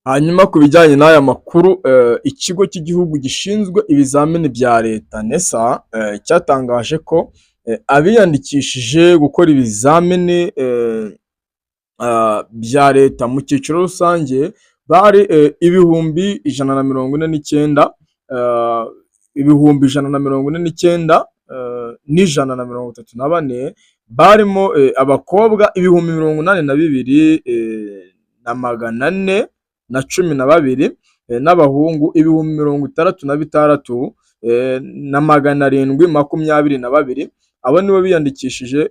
Hanyuma ku bijyanye n'aya makuru, ikigo cy'igihugu gishinzwe ibizamini bya leta NESA cyatangaje ko abiyandikishije gukora ibizamini bya leta mu cyiciro rusange bari 149,000, 149,134, barimo abakobwa 82,412, n'abahungu 66,722. Abo nibo biyandikishije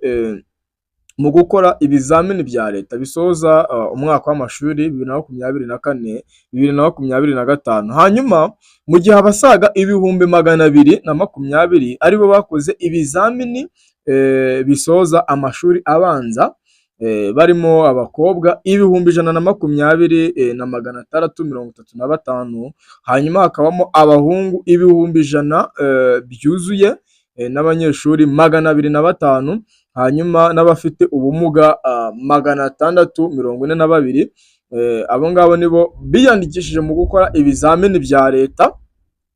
mu gukora ibizamini bya leta bisoza umwaka w'amashuri 2024, 2025. Hanyuma mu gihe abasaga 220,000 aribo bakoze ibizamini bisoza amashuri abanza, barimo abakobwa 120,635, hanyuma hakabamo abahungu 100,000 byuzuye, n'abanyeshuri 205, hanyuma n'abafite ubumuga 642. Abo ngabo nibo biyandikishije mu gukora ibizamini bya leta.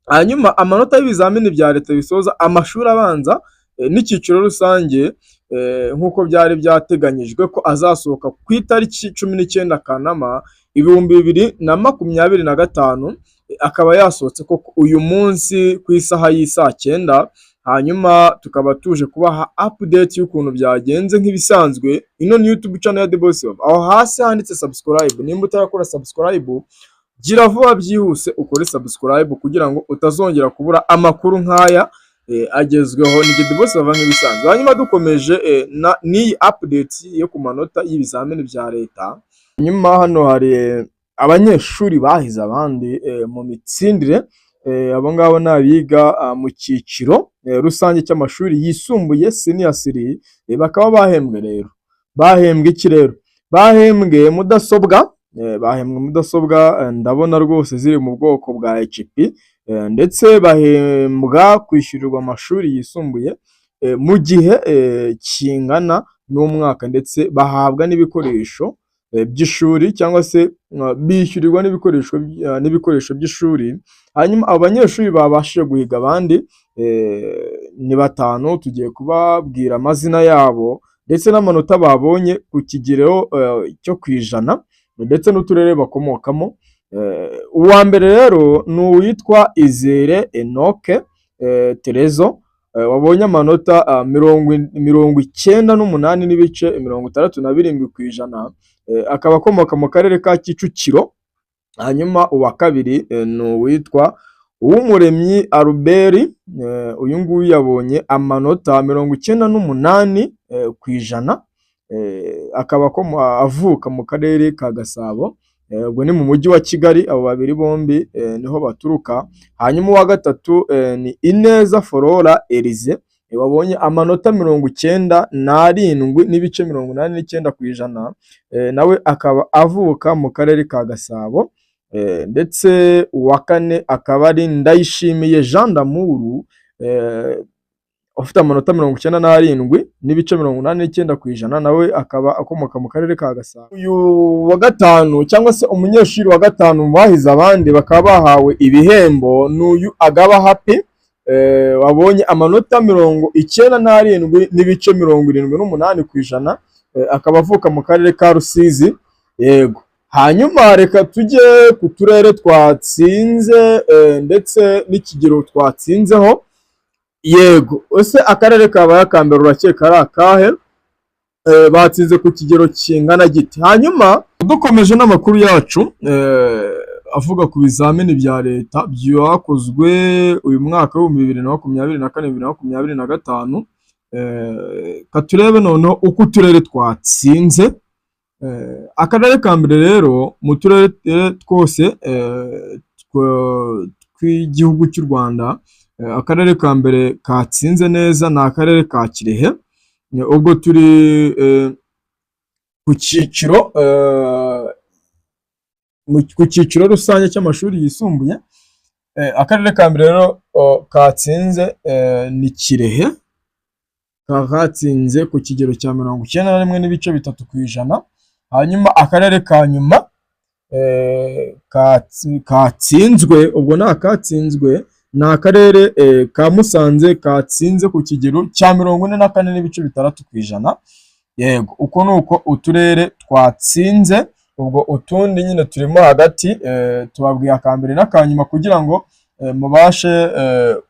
Hanyuma amanota y'ibizamini bya leta bisoza amashuri abanza n'icyiciro rusange, nk'uko byari byateganyijwe ko azasohoka ku itariki 19 Kanama 2025, akaba yasohotse koko uyu munsi ku isaha y'isaa 9. Hanyuma tukaba tuje kubaha update y'ukuntu byagenze. Nk'ibisanzwe, ino ni YouTube channel ya The Boss. Aho hasi handitse subscribe, nimba utarakora subscribe, gira vuba byihuse ukore subscribe kugira ngo utazongera kubura amakuru nk'aya agezweho. Ni The Boss bava nk'ibisanzwe. Hanyuma dukomeje n'iyi update yo ku manota y'ibizamini bya leta, hanyuma hano hari abanyeshuri bahize abandi mu mitsindire. Abo ngabo ni abiga mu cyiciro rusange cy'amashuri yisumbuye, senior three, bakaba bahembwe. Rero bahembwe iki? Rero bahembwe mudasobwa, bahembwe mudasobwa, ndabona rwose ziri mu bwoko bwa HP, ndetse bahembwa kwishyurirwa amashuri yisumbuye mu gihe kingana n'umwaka, ndetse bahabwa n'ibikoresho by'ishuri cyangwa se bishyurirwa n'ibikoresho by'ishuri. Hanyuma abo banyeshuri babashije guhiga abandi ni batanu. Tugiye kubabwira amazina yabo ndetse n'amanota babonye ku kigero cyo ku ijana ndetse n'uturere bakomokamo. Uwa mbere rero ni uwitwa Izere Enoke Terezo, wabonye amanota 98.67%, akaba akomoka mu karere ka Kicukiro. Hanyuma uwa kabiri ni uwitwa Uwumuremyi Albert. Uyu nguyu yabonye amanota 98%, akaba avuka mu karere ka Gasabo, ubwo ni mu mujyi wa Kigali. Abo babiri bombi niho baturuka. Hanyuma uwa gatatu ni Ineza Flora Elize, wabonye amanota 97.89%, nawe akaba avuka mu karere ka Gasabo. Ndetse uwa kane akaba ari Ndayishimiye Jean d'Amour, ufite amanota 97.89%, nawe akaba akomoka mu karere ka Gasabo. Uyu wa gatanu cyangwa se umunyeshuri wa gatanu mu bahize abandi bakaba bahawe ibihembo ni uyu Agaba Happy, wabonye amanota 97.78%, akaba avuka mu karere ka Rusizi. Yego, hanyuma reka tujye ku turere twatsinze ndetse n'ikigero twatsinzeho. Yego, ese akarere kabaye aka mbere urakeka ari akahe? Batsinze ku kigero kingana gite? Hanyuma dukomeje n'amakuru yacu avuga ku bizamini bya leta byakozwe uyu mwaka w'2024, 2025, ka turebe noneho uko uturere twatsinze. Akarere ka mbere rero mu turere twose tw'igihugu cy'u Rwanda, akarere ka mbere katsinze neza ni akarere ka Kirehe. Ubwo turi ku cyiciro ku cyiciro rusange cy'amashuri yisumbuye. Akarere ka mbere rero katsinze ni Kirehe, kakaba katsinze ku kigero cya 91.3%. Hanyuma akarere ka nyuma katsinzwe, ubwo ni akatsinzwe, ni akarere ka Musanze katsinze ku kigero cya 44.6%. Yego, uko ni uko uturere twatsinze. Ubwo utundi nyine turimo hagati, tubabwiye akambere n'akanyuma kugira ngo mubashe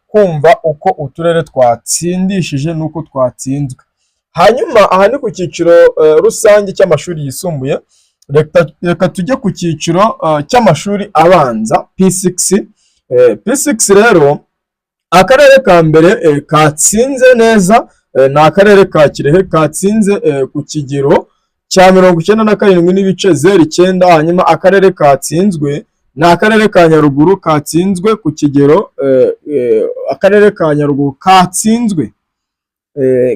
kumva uko uturere twatsindishije n'uko twatsinzwe. Hanyuma aha ni ku cyiciro rusange cy'amashuri yisumbuye. Reka tujye ku cyiciro cy'amashuri abanza, P6. P6 rero, akarere ka mbere katsinze neza ni akarere ka Kirehe katsinze ku kigero cya 97.09. Hanyuma akarere katsinzwe ni akarere ka Nyaruguru katsinzwe ku kigero akarere ka Nyaruguru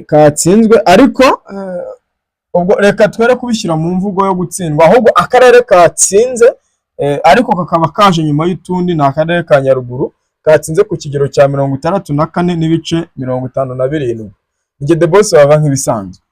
katsinzwe, ariko ubwo reka twere kubishyira mu mvugo yo gutsindwa, ahubwo akarere katsinze ariko kakaba kaje nyuma y'utundi ni akarere ka Nyaruguru katsinze ku kigero cya 64.57. Njye The Boss wava nk'ibisanzwe.